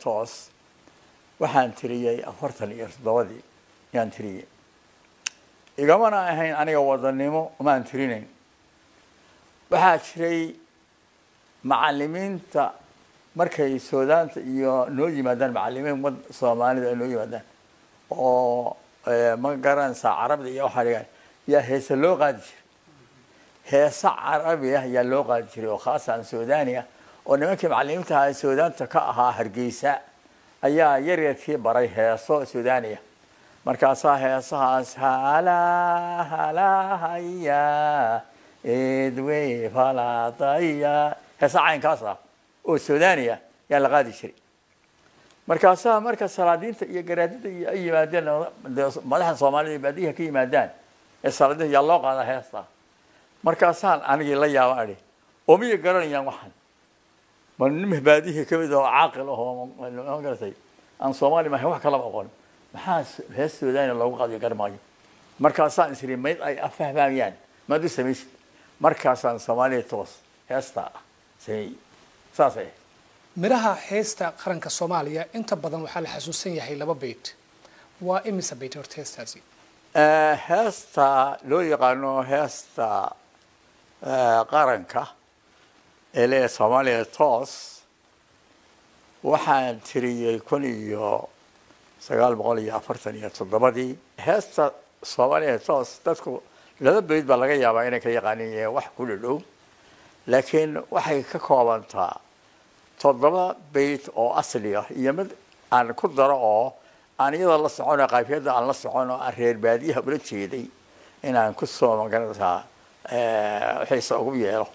Toos waxaan tiriyey 47-dii yaan tiriyey. Igamana ahayn aniga wadanimo, umaan tirinayn. Waxaa jiray macalimiinta markay Suudaanta iyo noo yimaadaan, macalimiin wad Soomaalida ay noo yimaadaan oo ma garanaysaa, Carabida iyo waxaa dhigaan, yaa heese loo qaadi jiray. Heese Carabi ah yaa loo qaadi jiray oo khaasan Suudaani ah, oo nimankii macalimiinta ahaa ee Suudaanta ka ahaa Hargeysa ayaa yaryarkii baray heeso Suudaaniya. Markaasaa heesahaas hala halahaya idwi faladaya, heesa caynkaas ah oo Suudaaniya yaa la qaadi jiray. Markaasaa marka salaadiinta iyo garaadida iyo ay yimaadeen, madaxda Soomaalida baadiyaha ka yimaadaan ee salaadiinta, yaa loo qaadaa heesta. Markaasaan anigii la yaaba adhi oo miyay garanayaan waxan? Ma nin baadiyihii kamid oo caaqil ahoo ma garatay, aan Soomaali mahayn, wax kalaba aqoon, maxaa hees Suudaaniya loogu qaadayo garamaayo? Markaasaan isiri mayd ay afahmayaan maad u samaysid. Markaasaan Soomaaliya Toos heestaa ah sameeyey, saasay ahayd. Midhaha heesta qaranka Soomaaliya inta badan waxaa la xasuusan yahay laba beyt. Waa imisa beyt horta heestaasi? Heesta loo yaqaano heesta qaranka ee leeyahay Soomaaliya Toos waxaan tiriyey 1947-dii. Heesta Soomaaliya Toos dadku laba beyd baa laga yaabaa inay ka yaqaanin yihiin wax ku dhadhow, laakiin waxay ka koobantaa toddoba beyt oo asli ah iyo mid aan ku daro oo aan iyada la socono, qaafiyadda aan la socon, oo aan reer baadiyaha ula jeeday inaan ku soo magaranaysaa xiisa ugu yeelo.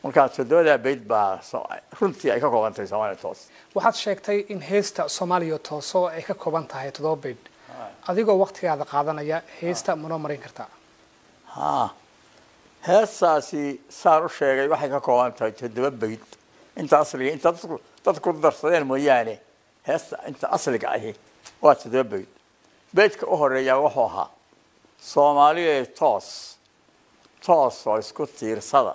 Markaa toddobadaa beyt baa runtii ay ka koobantahay Soomaaliya Toos. Waxaad sheegtay in heesta Soomaaliya Tooso ay ka kooban tahay toddoba beyt. Adigoo waqtigaada qaadanaya, heesta manoo marin kartaa? Ha, heestaasi saan u sheegay waxay ka kooban tahay toddoba beyt inta asliga, inta dadku darsadeen mooyaane. Heesta inta asliga ahi waa toddoba beyt. Beytka u horeeyaa wuxuu ahaa: Soomaaliya toos toos oo isku tiirsada,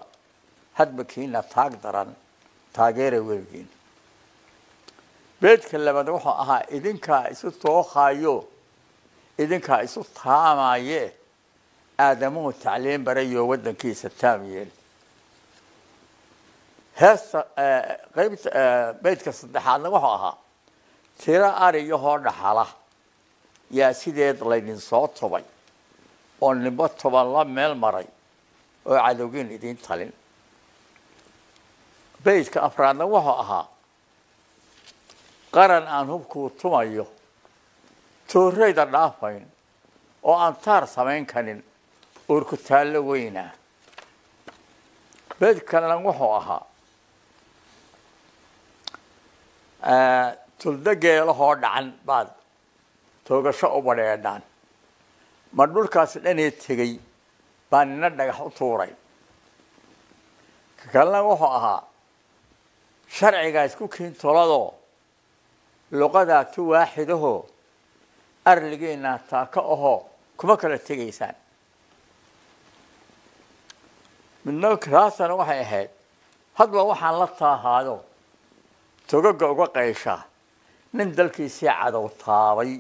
hadba kiina taag daran taageera weligiin. Beydka labaad wuxuu ahaa: idinkaa isu tookhaayo, idinkaa isu taamaye, aadamuhu tacliim barayo, waddankiisa taam yeel. Heesta qaybta beydka saddexaadna wuxuu ahaa: tiro ariyahoo dhaxala yaa sideed laydin soo tubay, oo ninbo toban la meel maray, oo cadowgiin idiin talin. Beydka afraadna wuxuu ahaa: qaran aan hubkuu tumayo tooreyda dhaafayn, oo aan taar samayn karin, uurku taallo weynaa. Beyd kalena wuxuu ahaa: tuldo geelahoo dhacan baad toogasho u badheedhaan, ma dhulkaas dhanee tegey baa nina dhagax u tuuray. Ka kalena wuxuu ahaa: sharcigaa isku kiintoladoo, luqadaa tu waaxidahoo, arligiina taaka ahoo, kuma kala tegaysaan. Midna taasana waxay ahayd: hadba waxaan la taahaado togaga uga qayshaa, nin dalkiisii cadow taabay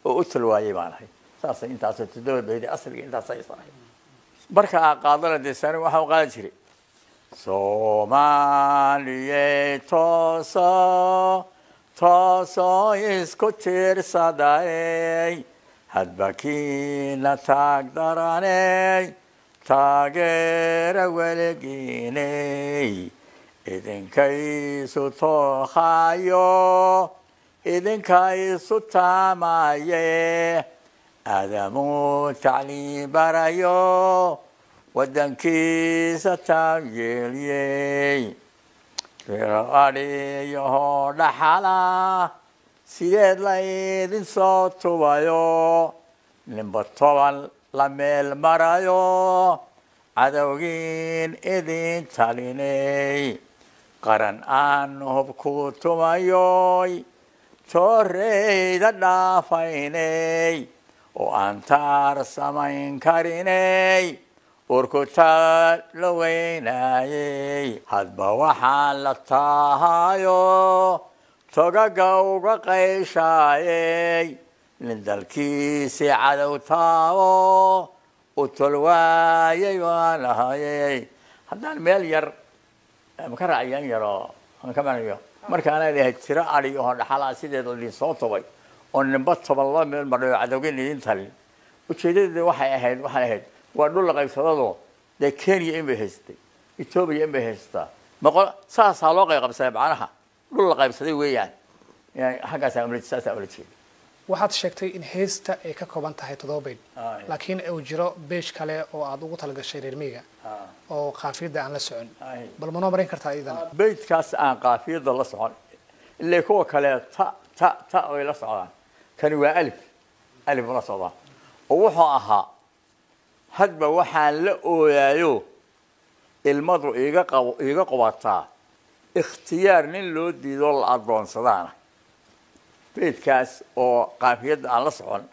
oo u talwaayay baan ahay. Saasay intaasoo toddoba beydi asliga intaasay ahayd. Marka aan qaadana dee sani waxaan u qaadan jiray: Soomaaliyey tooso toosoo isku tiirsaday, hadba kiina taag daraney taageera weligiiney, idinkaysu tookhaayo, idinkaysu taamaye, aadamuu tacliim barayo, waddankiisa taam yeeliyey, tiro adhiyahoo dhaxala sideed laydin soo tubayo, ninba toban la meel marayo, cadowgiin idin talinay, qaran aan hubku tumayoy tooreyda dhaafaynay, oo aan taar samayn karinay, urku taalo weynaayey, hadba waxaan la taahayo Togaga uga qayshaayey nin dalkiisii cadow taabo u tolwaayay waan ahayey. Haddaan meel yar ma ka raaciyaan yaroo aan ka manayo markaana leeyahay tiro adhi oo dhaxalaa sideeda idin soo tobay oo ninba toban laba meel madhayo cadowgin idin talin. Ujeedadeeda waxay ahayd, waxaan ahayd waa dhul la qaybsadado dee Kenya in bay haystay, Etoobiya in bay haystaa, maqo saasaa loo qayb qabsaday, macnaha dhul la qaybsaday weeyaan. Yani xaggaasaa ula saasaa ula jeeda. Waxaad sheegtay in heesta ay ka kooban tahay 7 bayd, laakiin uu jiro beej kale oo aad ugu talagashay reer miyiga oo qaafiyadda aan la socon. Bal ma noo marin kartaa iyadana? Beydkaas aan qaafiyadda la socon, ilaa kuwa kale ta ta ta way la socdaan, kani waa alif alif la socdaan, oo wuxuu ahaa: hadba waxaan la ooyaayo ilmadu iiga qabo iiga qubataa ikhtiyaar nin loo diido la addoonsadaana. Beydkaas oo qaafiyadda aan la socon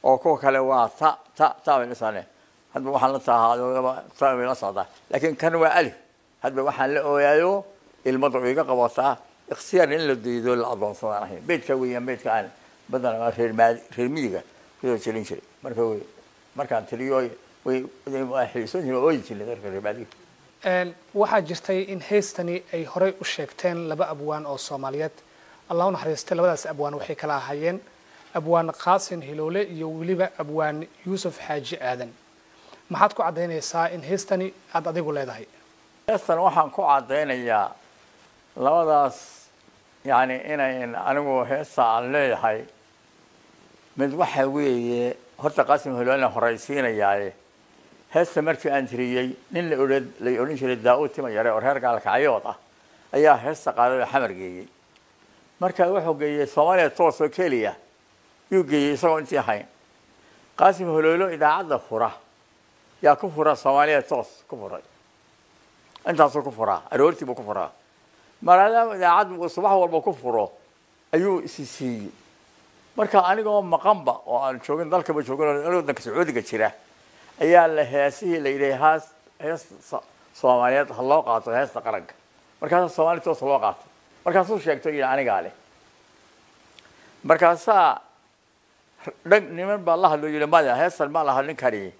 oo kuwa kale waa ta ta ta bay la socdaan, hadba waxaan la tahaa ta bay la socdaa, laakiin kan waa alif. Hadba waxaan la ooyaayo ilmadu iiga qabataa ikhtiyaar nin la diido la addoonsadaan ahayn. Beydka weeyaan beydka aan badanaa reer maadi reer miyiga kusoo jelin jiray. Marka way markaan tiriyo way waa xiisoon jireen, waa ooyi jireen dadka reer baadiga. Waxaa jirtay in heestani ay horey u sheegteen laba abwaan oo Soomaaliyeed, Allah u naxariistay. Labadaas abwaan waxay kala ahaayeen Abwaan Qaasin Hiloole iyo weliba Abwaan Yuusuf Xaaji Aadan. Maxaad ku caddaynaysaa in heestani aad adigu leedahay? Heestan waxaan ku caddaynayaa labadaas, yani inayn anigu heesta aan leeyahay. Mid waxa weeye horta Qaasim Hiloolena horaysiinayaaye, heesta markii aan tiriyey nin la odhan la odhan jiray Daa-uud Tima Yare oo reer Gaalkacyood ah ayaa heesta qaaday oo Xamar geeyey. Marka wuxuu geeyey Soomaaliya toos oo keliya yuu geeyey isagoo intii ahayn. Qaasim Holoolo idaacadda fura yaa ku fura Soomaaliya toos ku furay, intaasuu ku furaa, aroortii buu ku furaa. Maadaama idaacaddu uu subax walba ku furo ayuu isi siiyey. Marka anigoo maqanba oo aan joogin dalkaba joogin oo waddanka Sacuudiga jira ayaa la heesihii la yidhi hees heesta Soomaaliyeed ha loo qaato, heesta qaranka. Markaasaa Soomaali toos loo qaatay, markaasuu sheegto yidhi anigaa leh. Markaasaa dhag niman baa la hadlo yidhi maya, heestan ma laha ninkani,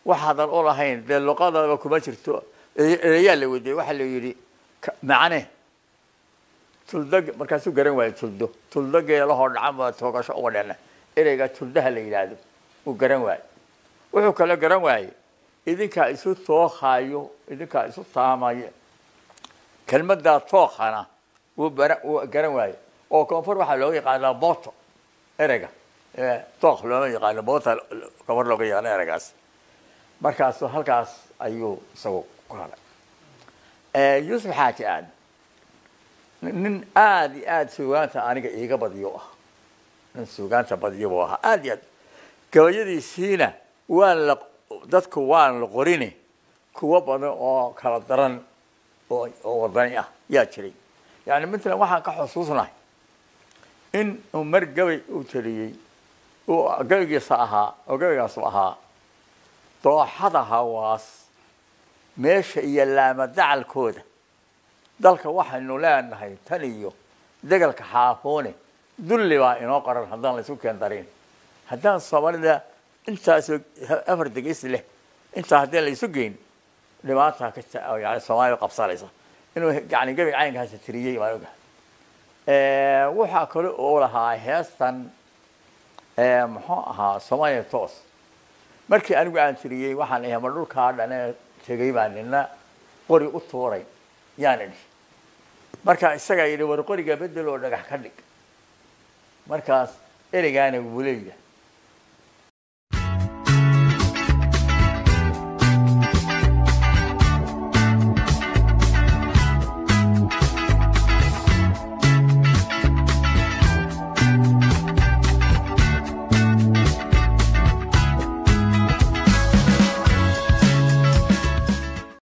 waxaadan u lahayn dee luqadaba kuma jirto. Ereyaa la weydiiyey, waxaa la yidhi macne tuldo. Markaasuu garan waayo tuldo, tuldo geelahoo dhacan baa toogasho uga dhena. Ereyga tuldaha la yidhaahdo uu garan waayo. Wuxuu kaloo garan waayey idinkaa isu tookhaayo, idinkaa isu taamayo, kelmaddaa tookhana wuu bara wuu garan waaye, oo koonfur waxaa looga yaqaanaa boto ereyga tookh looma yaqaano, boota koonfur looga yaqaano ereygaas. Markaasu halkaas ayuu isagu ku hadhay. Yuusuf Xaaji Aadan nin aada iyo aada suugaanta aniga iiga badiyo ah, nin suugaanta badiyo buu ahaa aada iyo aad. Gabayadiisiina waan la dadku waan la qorini, kuwo badan oo kala daran oo wadani ah yaa jiray. Yani matalan waxaan ka xusuusnahay in uu mar gabay uu taliyey uu gabaygiisa ahaa oo gabaygaasu ahaa dooxada Hawaas meesha iyo laama dacalkooda dalka waxaynu leenahay tan iyo degalka Xaafoone dulli baa inoo qoran haddaan la isu keen darin, haddaan Soomaalida intaasoo afar degis leh intaa haddaan la isu geyn dhibaata ka yani Soomaalida qabsanaysa, inuu yani gabay caynkaasi tiriyey baan ogahay. Waxaa kale oo lahaa heestan muxuu ahaa Soomaaliya toos markii anigu aan tiriyey waxaan ahay ma dhulkaa dhane tegey baa nina qori u tuuray yaan idhi. Marka isagaa yidhi war qoriga bedel oo dhagax ka dhig. Markaas ereygaana wuu leeyahay.